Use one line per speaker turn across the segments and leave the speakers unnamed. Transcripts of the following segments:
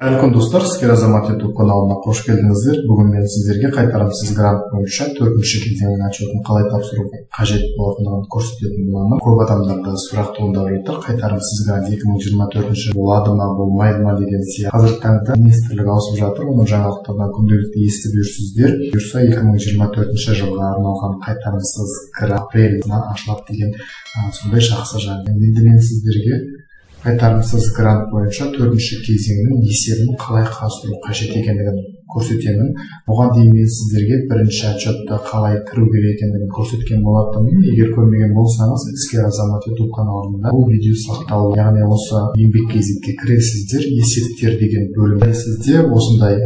Қайырлы достар, Іскер Азамат YouTube каналына қош келдіңіздер. Бүгін мен сіздерге қайтарымсыз грант бойынша 4-ші кезеңнің отчетін қалай тапсыру қажет болатындығын көрсететін боламын. Көп адамдарда сұрақ туындап жатыр, қайтарымсыз грант 2024 болады ма, болмайды ма деген сияқты. Қазіргі таңда министрлік ауысып жатыр, оның жаңалықтарынан күнделікті естіп жүрсіздер. Бұйырса 2024 жылға арналған қайтарымсыз грант апрельден ашылады деген сондай жақсы жаңалық. Енді мен сіздерге қайтарымсыз грант бойынша 4-ші кезеңнің есебін қалай құрастыру қажет екендігін көрсетемін. Бұған дейін мен сіздерге бірінші отчетты қалай кіру керек екендігін көрсеткен болатынмын. Егер көрмеген болсаңыз, Іскер Азамат YouTube каналында бұл видео сақтаулы. Яғни осы еңбек кезекке кіресіздер, есептер деген бөлімде сізде осындай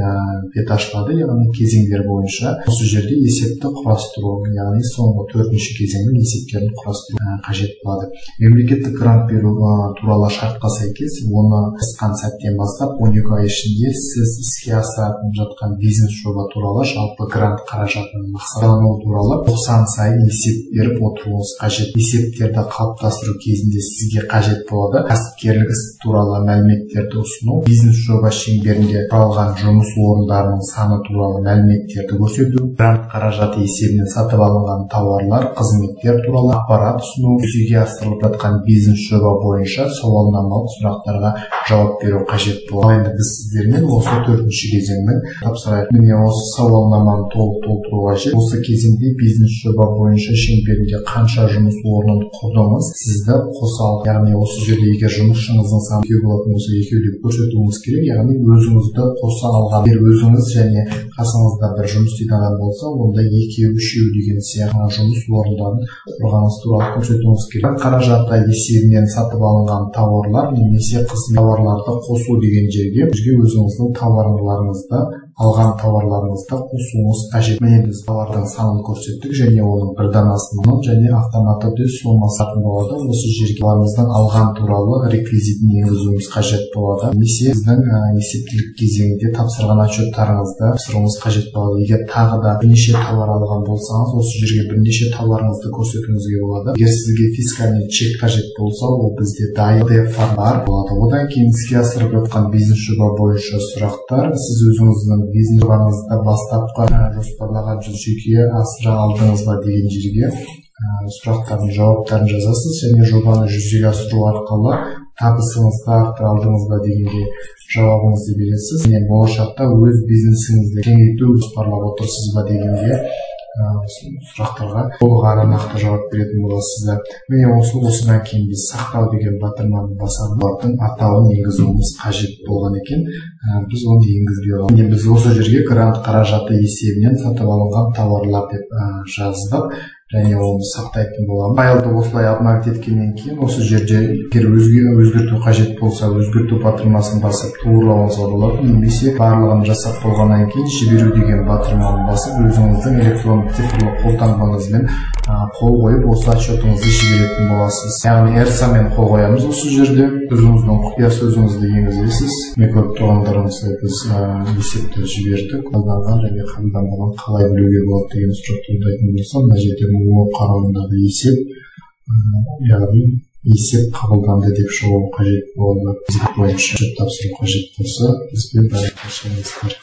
бет ашылады, яғни кезеңдер бойынша осы жерде есепті құрастыру, яғни соңғы 4-ші кезеңнің есептерін құрастыру қажет болады. Мемлекеттік грант беру туралы шартқа сәйкес, оны қысқан сәттен бастап 12 ай ішінде сіз іске асыратын жатқан бизнес жоба туралы жалпы грант қаражатының мақсаттануы туралы 90 сайын есеп беріп отыруыңыз қажет. Есептерді қалыптастыру кезінде сізге қажет болады кәсіпкерлік іс туралы мәліметтерді ұсыну, бизнес жоба шеңберінде құралған жұмыс орындарының саны туралы мәліметтерді көрсету, грант қаражаты есебінен сатып алынған тауарлар, қызметтер туралы ақпарат ұсыну, жүзеге асырылып жатқан бизнес жоба бойынша сауалнамалық сұрақтарға жауап беру қажет болады. Енді біз сіздермен осы 4-ші кезеңнің тапсырайық. Міне осы сауалнаманы толық толтыру қажет. Осы кезеңде бизнес жоба бойынша шеңберінде қанша жұмыс орнын құрдыңыз, сізді қоса алды. Яғни осы жерде егер жұмысшыңыздың саны екеу болатын болса, екеу деп көрсетуіңіз керек. Яғни өзіңізді қоса алған, егер өзіңіз және қасыңызда бір жұмыс істейтін адам болса, онда екеу, үшеу деген сияқты жұмыс орындарын құрғаныңыз туралы көрсетуіңіз керек. Қаражаты есебінен сатып алынған тауарлар немесе қызмет тауарларды қосу деген жерге бізге өзіңіздің тауарларыңызды, алған тауарларыңызды қосуыңыз қажет. Міне біз тауардың санын көрсеттік және оның бір данасын және автоматты түрде сомасы болады. Осы жерге тауарымыздың алған туралы реквизитін енгізуіміз қажет болады. Немесе сіздің есептілік кезеңінде тапсырған отчеттарыңызды тапсыруыңыз қажет болады. Егер тағы да бірнеше тауар алған болсаңыз, осы жерге бірнеше тауарыңызды көрсетуіңізге болады. Егер сізге фискальный чек қажет болса, ол бізде дайын бар болады. Одан кейін іске асырып жатқан бизнес жоба бойынша сұрақтар. Сіз өзіңіздің бизнес жобаңызды бастапқы жоспарлаған жүзеге асыра алдыңыз ба деген жерге сұрақтардың жауаптарын жазасыз және жобаны жүзеге асыру арқылы табысыңызды арттыра алдыңыз ба дегенге жауабыңызды бересіз. Және болашақта өз бизнесіңізді кеңейту жоспарлап отырсыз ба дегенге сұрақтарға толық әрі нақты жауап беретін боласыздар. Міне осыдан кейін біз сақтау деген батырманы басып, олардың атауын енгізуіміз қажет болған екен. Біз оны енгізбей қалдық. Міне біз осы жерге грант қаражаты есебінен сатып алынған тауарлар деп жаздық және оны сақтайтын боламыз. Файлды осылай обновить еткеннен кейін осы жерде егер өзгерту қажет болса, өзгерту батырмасын басып турлауыңызға болады, немесе барлығын жасап болғаннан кейін жіберу деген батырманы басып өзіңіздің электронды цифрлы қолтаңбаңызбен қол қойып осы отчетыңызды жіберетін боласыз. Яғни ЭРСА-мен қол қоямыз осы жерде, өзіңіздің құпия сөзіңізді енгізесіз. Міне көріп тұрғандарыңыздай біз есепті жібердік. Қабылданған және қабылданбаған қалай білуге болады деген сұрақ туындайтын болса, мына жерде МО қарауындағы есеп, яғни есеп қабылданды деп шығуы қажет болады. Бойынша тапсыру қажет болса, бізбен байланысыңыздар.